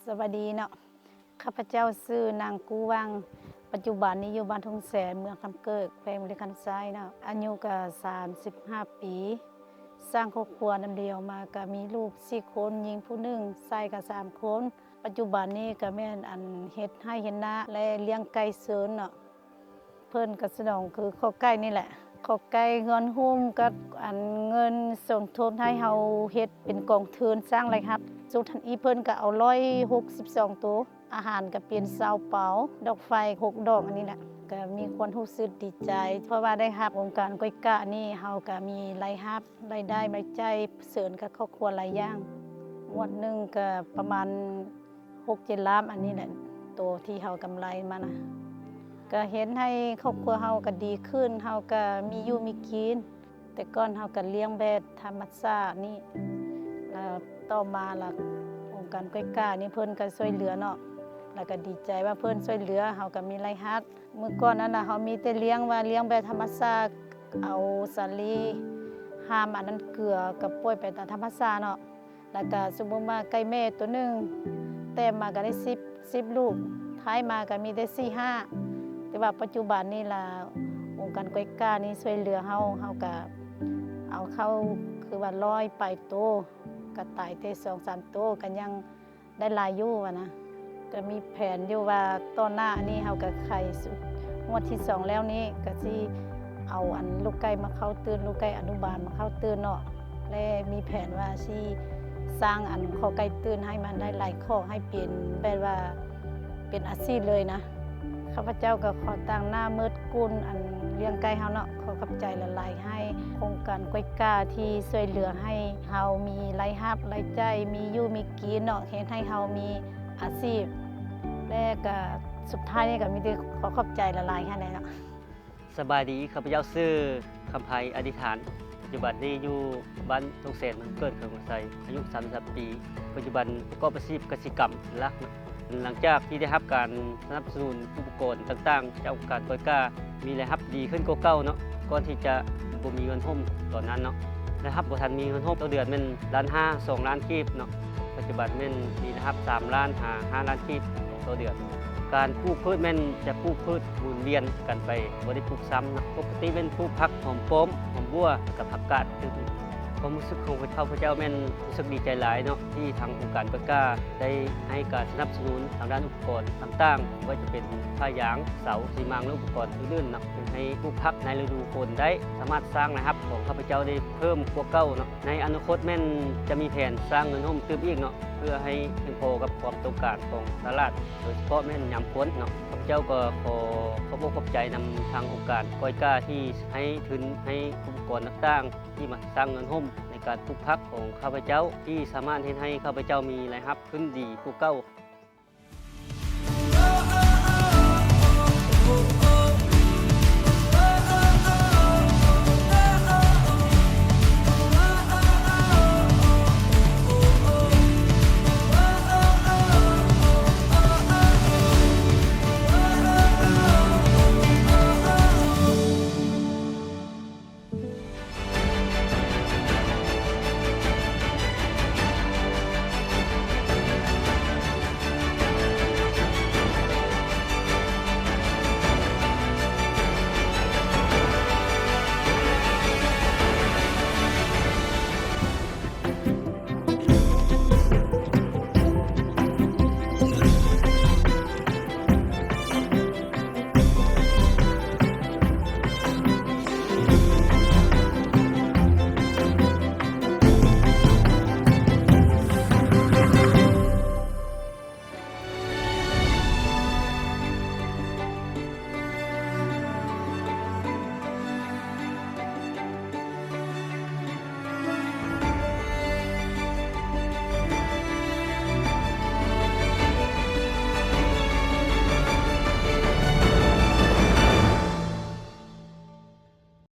ສະບາຍດີເນາະ, ຂ້າພະເຈົ້າຊື່ນາງ ກູວັງ, ປັດຈຸບັນນີ້ຢູ່ບ້ານທົ່ງແສນ ເມືອງຄຳເກີກ ແຂວງບໍລິຄຳໄຊເນາະ, ອາຍຸກະສາມສິບຫ້າປີ, ສ້າງຄອບຄົວນຳດຽວມາກະມີລູກສີ່ຄົນ, ຍິງຜູ້ໜຶ່ງ, ຊາຍກະສາມຄົນ. ປັດຈຸບັນນີ້ກະແມ່ນ ອັນ ເຮັດໄຮ່ເຮັດນາ ແລະ ລ້ຽງໄກ່ເຊີນເນາະ. ເພິ່ນກະສະໜອງຄືຄອກໄກ່ນີ້ແຫຼະ, ຄອກໄກ່ເຮືອນໂຮມກັບ ອັນ ເງິນສົມທົບໃຫ້ເຮົາເຮັດເປັນກອງທຶນສ້າງລາຍຮັບ. ຊຸດທັນອີເພິ່ນກະເອົາຮ້ອຍຫົກສິບສອງໂຕ, ອາຫານກະເປັນຊາວເປົາ, ດອກໄຟຫົກດອກ ອັນນີ້ແຫຼະ. ກະມີຄວາມຮູ້ສຶກດີໃຈ ເພາະວ່າໄດ້ຮັບໂຄງການກ້ອຍກ້ານີ້ ເຮົາກະມີລາຍຮັບ ລາຍໄດ້ລາຍຈ່າຍເສີມກັບຄອບຄົວຫຼາຍຢ່າງ. ງວດໜຶ່ງກະປະມານຫົກເຈັດລ້ານ ອັນນີ້ແຫຼະ ໂຕທີ່ເຮົາກຳໄລມານະ. ກະເຮັດໃຫ້ຄອບຄົວເຮົາກະດີຂຶ້ນ, ເຮົາກະມີຢູ່ມີກິນ. ແຕ່ກ່ອນເຮົາກະລ້ຽງແບບທຳມະຊາດນີ້, ແລ້ວຕໍ່ມາລະອົງການກ້ອຍກ້ານີ້ເພິ່ນກະຊ່ວຍເຫຼືອເນາະ, ແລ້ວກະດີໃຈວ່າເພິ່ນຊ່ວຍເຫຼືອ ເຮົາກະມີລາຍຮັບ. ເມື່ອກ່ອນນັ້ນນະ ເຮົາມີແຕ່ລ້ຽງວ່າລ້ຽງແບບທຳມະຊາດ, ເອົາສາລີຫ້າມອັນນັ້ນເກືອ ກະປ່ອຍໄປຕາມທຳມະຊາດເນາະ. ແລ້ວກະສົມມຸດວ່າໄກ່ແມ່ໂຕໜຶ່ງ ແຕ້ມມາກະໄດ້ສິບ ສິບລູກ, ທ້າຍມາກະມີແຕ່ສີ່ຫ້າ. ແຕ່ວ່າປັດຈຸບັນນີ້ລະ ອົງການກ້ອຍກ້ານີ້ຊ່ວຍເຫຼືອເຮົາ, ເຮົາກະເອົາເຂົ້າຄືວ່າຮ້ອຍປາຍໂຕ, ກະຕາຍແຕ່ສອງສາມໂຕ, ກະຍັງ ໄດ້ຫຼາຍຢູ່ວ່ານະ. ກະມີແຜນຢູ່ວ່າຕໍ່ໜ້ານີ້ເຮົາກະໄຂ່ສຸດງວດທີສອງແລ້ວນີ້ ກະຊິເອົາອັນລູກໄກ່ມາເຂົ້າຕື່ມ, ລູກໄກ່ອະນຸບານມາເຂົ້າຕື່ມເນາະ, ແລະ ມີແຜນວ່າຊິສ້າງອັນຄອກໄກ່ຕື່ມໃຫ້ມັນໄດ້ຫຼາຍຄອກ, ໃຫ້ເປັນແບບວ່າເປັນອາຊີບເລີຍນະ. ຂ້າພະເຈົ້າກະຂໍຕາງໜ້າໝົດກຸ່ມອັນລ້ຽງໄກ່ເຮົາເນາະ, ຂໍຂອບໃຈຫຼາຍໆ ໃຫ້ໂຄງການກ້ອຍກ້າທີ່ຊ່ວຍເຫຼືອໃຫ້ເຮົາມີລາຍຮັບລາຍຈ່າຍ, ມີຢູ່ມີກິນເນາະ, ເຮັດໃຫ້ເຮົາມີອາຊີບ ແລະ ກະສຸດທ້າຍນີ້ກະມີແຕ່ຂໍຂອບໃຈຫຼາຍໆ ຫັ້ນແຫຼະເນາະ. ສະບາຍດີ, ຂ້າພະເຈົ້າຊື່ຄຳໄພ ອະທິຖານ. ປັດຈຸບັນນີ້ຢູ່ບ້ານທົ່ງແສນ ເມືອງຄຳເກີກ ແຂວງບໍລິຄຳໄຊ, ອາຍຸສາມສິບສາມປີ. ປັດຈຸບັນປະກອບອາຊີບກະສິກຳເປັນຫຼັກ. ຫຼັງຈາກທີ່ໄດ້ຮັບການສະໜັບສະໜູນອຸປະກອນຕ່າງໆ ຈາກອົງການກ້ອຍກ້າ ມີລາຍຮັບດີຂຶ້ນກວ່າເກົ່າເນາະ, ກ່ອນທີ່ຈະບໍ່ມີເງິນໂຮມຕອນນັ້ນເນາະ, ລາຍຮັບບໍ່ທັນມີເງິນໂຮມຕໍ່ເດືອນແມ່ນລ້ານຫ້າ ສອງລ້ານກີບເນາະ, ປັດຈຸບັນແມ່ນມີລາຍຮັບສາມລ້ານຫາຫ້າລ້ານກີບຕໍ່ເດືອນ. ການປູກພືດແມ່ນຈະປູກພືດໝູນວຽນກັນໄປ, ບໍ່ໄດ້ປູກຊ້ຳເນາະ. ປົກກະຕິແມ່ນປູກຜັກ, ຫອມປ້ອມ, ຫອມບົ່ວ ແລ້ວກະຜັກກາດຕື່ມ. ຄວາມຮູ້ສຶກຂອງຂ້າພະເຈົ້າແມ່ນຮູ້ສຶກດີໃຈຫຼາຍເນາະ ທີ່ທາງອົງການກ້ອຍກ້າໄດ້ໃຫ້ການສະໜັບສະໜູນທາງດ້ານອຸປະກອນຕ່າງໆ, ບໍ່ວ່າຈະເປັນຜ້າຢາງ, ເສົາ, ຊີມັງ ແລະ ອຸປະກອນອື່ນໆເນາະ, ເຮັດໃຫ້ປູກຜັກໃນລະດູຝົນໄດ້, ສາມາດສ້າງລາຍຮັບຂອງຂ້າພະເຈົ້າໄດ້ເພີ່ມກວ່າເກົ່າເນາະ. ໃນອະນາຄົດແມ່ນຈະມີແຜນສ້າງເຮືອນໂຮມຕື່ມອີກເນາະ, ເພື່ອໃຫ້ພຽງພໍກັບຄວາມຕ້ອງການຂອງຕະຫຼາດ, ໂດຍສະເພາະແມ່ນຍາມຝົນເນາະ. ຂ້າພະເຈົ້າກໍຂໍຂອບອົກຂອບໃຈນຳທາງອົງການກ້ອຍກ້າ ທີ່ໃຫ້ທຶນໃຫ້ອຸປະກອນຕ່າງໆ ທີ່ມາສ້າງເຮືອນໂຮມໃນການປູກຜັກຂອງຂ້າພະເຈົ້າ, ທີ່ສາມາດເຮັດໃຫ້ຂ້າພະເຈົ້າມີລາຍຮັບຂຶ້ນດີກວ່າເກົ່າ.